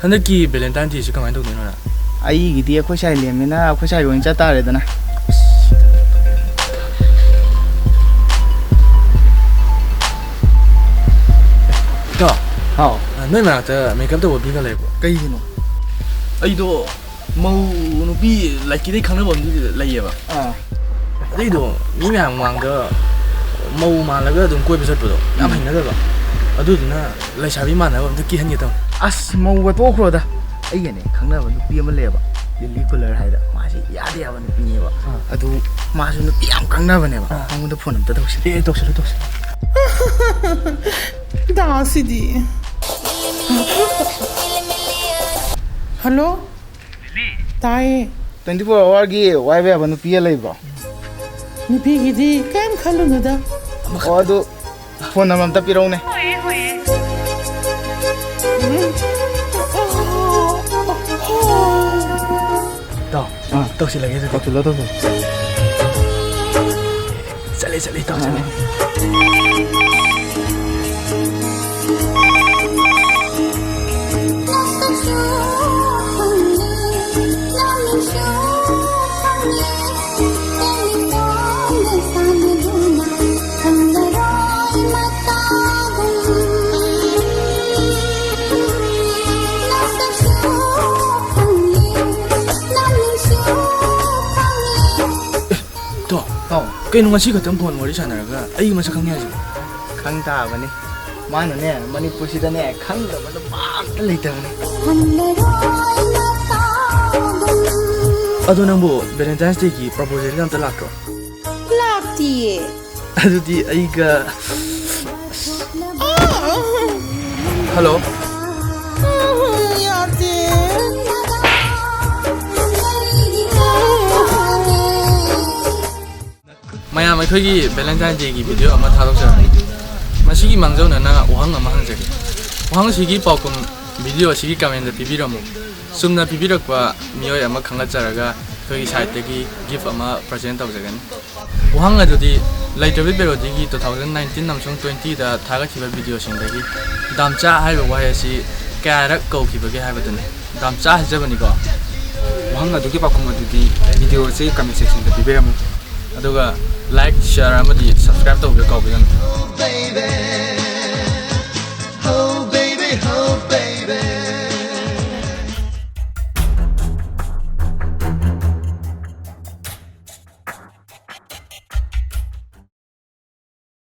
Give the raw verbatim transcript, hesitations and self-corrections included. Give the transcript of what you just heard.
ꯍꯟꯗꯛꯀꯤ Valentine Day ꯁꯤ ꯀꯃꯥꯏꯅ ꯇꯧꯗꯣꯏꯅꯣ ꯅꯪ? ꯑꯩꯒꯤꯗꯤ ꯑꯩꯈꯣꯏ ꯁꯥꯏ ꯂꯦꯝꯃꯤꯅ ꯑꯩꯈꯣꯏ ꯁꯥꯏꯒ ꯑꯣꯏꯅ ꯆꯠ ꯇꯥꯔꯦꯗꯅ꯫ ꯏꯇꯥꯎ, ꯍꯥꯎ꯫ ꯑ, ꯅꯣꯏ ꯃꯅꯥꯛꯇ makeup ꯇꯧꯕ ꯃꯤꯒ ꯂꯩꯕ꯭ꯔꯣ? ꯀꯩꯒꯤꯅꯣ? ꯑꯩꯗꯣ ꯃꯧ ꯅꯨꯄꯤ ꯂꯥꯏꯀꯤꯗꯩ ꯈꯪꯅꯕ ꯑꯃꯗꯤ ꯂꯩꯌꯦꯕ꯫ ꯑꯥ꯫ ꯑꯗꯨꯏꯗꯣ ꯃꯤ ꯃꯌꯥꯝ ꯃꯃꯥꯡꯗ ꯃꯧ ꯃꯥꯜꯂꯒ ꯑꯗꯨꯝ ꯀꯣꯏꯕ ꯆꯠꯄꯗꯣ ꯌꯥꯝ ꯎꯝ꯫ ꯍꯩꯅꯗꯕ꯫ ꯑꯗꯨꯗꯨꯅ ꯂꯩꯁꯥꯕꯤ ꯃꯥꯟꯅꯕ ꯑꯝꯇ ꯀꯦꯍꯟꯒꯦ ꯇꯧꯅꯤ꯫ ꯑꯁ, ꯃꯧꯒ ꯇꯣꯛꯈ꯭ꯔꯣꯗ꯫ ꯑꯩꯒꯅꯦ ꯈꯪꯅꯕ ꯅꯨꯄꯤ ꯑꯃ ꯂꯩꯌꯦꯕ, ꯂꯤꯂꯤ ꯀꯨꯂꯔ ꯍꯥꯏꯗ꯫ ꯃꯥꯁꯤ ꯌꯥꯗ ꯌꯥꯕ ꯅꯨꯄꯤꯅꯦꯕ꯫ ꯑꯥ꯫ ꯑꯗꯨ ꯃꯥꯁꯨ ꯅꯨꯄꯤ ꯌꯥꯝ ꯈꯪꯅꯕꯅꯦꯕ꯫ ꯑꯥ꯫ ꯃꯉꯣꯟꯗ phone ꯑꯝꯇ ꯇꯧꯁꯤ꯫ ꯑꯦ, ꯑꯦ, ꯇꯧꯁꯜꯂꯨ, ꯇꯧꯁꯜꯂꯨ꯫ ꯗꯥꯁꯤꯗꯤ꯫ ꯍꯜꯂꯣ? ꯇꯥꯏꯌꯦ꯫ Twenty four hour ꯒꯤ ꯋꯥꯏꯕ ꯌꯥꯕ ꯅꯨꯄꯤ ꯑꯃ ꯂꯩꯕ꯭ꯔꯣ? ꯅꯨꯄꯤꯒꯤꯗꯤ ꯀꯩꯝ ꯈꯜꯂꯨꯅꯨꯗ꯫ ꯑꯣ, ꯑꯗꯨ phone number ꯑꯝꯇ ꯄꯤꯔꯛꯎꯅꯦ꯫ ꯏꯇꯥꯎ, ꯑꯥ꯫ ꯇꯧꯁꯤꯜꯂꯒꯦ ꯑꯗꯨꯗꯤ꯫ ꯇꯧꯁꯤꯜꯂꯣ, ꯇꯧꯁꯤꯜꯂꯣ꯫ ꯆꯠꯂꯦ, ꯆꯠꯂꯦ, ꯏꯇꯥꯎ, ꯆꯠꯂꯦ꯫ ꯑꯥ꯫ ꯇꯣ, ꯇꯥꯎ꯫ ꯀꯩꯅꯣ ꯉꯁꯤ ꯈꯛꯇꯪ phone ꯋꯥꯔꯤ ꯁꯥꯟꯅꯔꯒ ꯑꯩꯒꯤ ꯃꯁꯛ ꯈꯪꯉꯦ ꯍꯥꯏꯁꯤꯕꯣ? ꯈꯪ ꯇꯥꯕꯅꯤ꯫ ꯃꯥꯅꯅꯦ, ꯃꯅꯤꯄꯨꯔꯁꯤꯗꯅꯦ, ꯈꯪꯗꯕ ꯅꯨꯄꯥ ꯑꯝꯇ ꯂꯩꯇꯕꯅꯤ꯫ ꯑꯗꯣ ꯅꯪꯕꯨ Valentine's Day ꯒꯤ proposal ꯒ ꯑꯝꯇ ꯂꯥꯛꯇ꯭ꯔꯣ? ꯂꯥꯛꯇꯤꯌꯦ꯫ ꯑꯗꯨꯗꯤ ꯑꯩꯒ, hello? ꯌꯥꯗꯦ꯫ ꯃꯌꯥꯝ, ꯑꯩꯈꯣꯏꯒꯤ Valentine Day ꯒꯤ video ꯑꯃ ꯊꯥꯗꯣꯛꯆꯔꯛꯀꯦ꯫ ꯃꯁꯤꯒꯤ ꯃꯥꯡꯖꯧꯅꯅ ꯋꯥꯍꯪ ꯑꯃ ꯍꯪꯖꯒꯦ꯫ ꯋꯥꯍꯪꯁꯤꯒꯤ ꯄꯥꯎꯈꯨꯝ video ꯑꯁꯤꯒꯤ comment ꯇ ꯄꯤꯕꯤꯔꯝꯃꯨ꯫ ꯆꯨꯝꯅ ꯄꯤꯕꯤꯔꯛꯄ ꯃꯤꯑꯣꯏ ꯑꯃ ꯈꯟꯒꯠꯆꯔꯒ ꯑꯩꯈꯣꯏꯒꯤ side ꯇꯒꯤ gift ꯑꯃ present ꯇꯧꯖꯒꯅꯤ꯫ ꯋꯥꯍꯪ ꯑꯗꯨꯗꯤ, ꯂꯩꯇ꯭ꯔꯕꯤ parody ꯒꯤ two thousand nineteen ꯑꯃꯁꯨꯡ twenty ꯗ ꯊꯥꯒꯠꯈꯤꯕ video ꯁꯤꯡꯗꯒꯤ ꯗꯥꯝꯆꯥ ꯍꯥꯏꯔꯤꯕ ꯋꯥꯍꯩ ꯑꯁꯤ ꯀꯌꯥꯔꯛ ꯀꯧꯈꯤꯕꯒꯦ ꯍꯥꯏꯕꯗꯨꯅꯤ꯫ ꯗꯥꯝꯆꯥ ꯍꯥꯏꯖꯕꯅꯤꯀꯣ꯫ ꯋꯥꯍꯪ ꯑꯗꯨꯒꯤ ꯄꯥꯎꯈꯨꯝ ꯑꯗꯨꯗꯤ video ꯑꯁꯤ comment sectionꯗ ꯄꯤꯕꯤꯔꯝꯃꯨ꯫ ꯑꯗꯨꯒ like, share ꯑꯃꯗꯤ subscribe ꯇꯧꯕꯤꯌꯨ ꯀꯥꯎꯕꯤꯒꯅꯨ꯫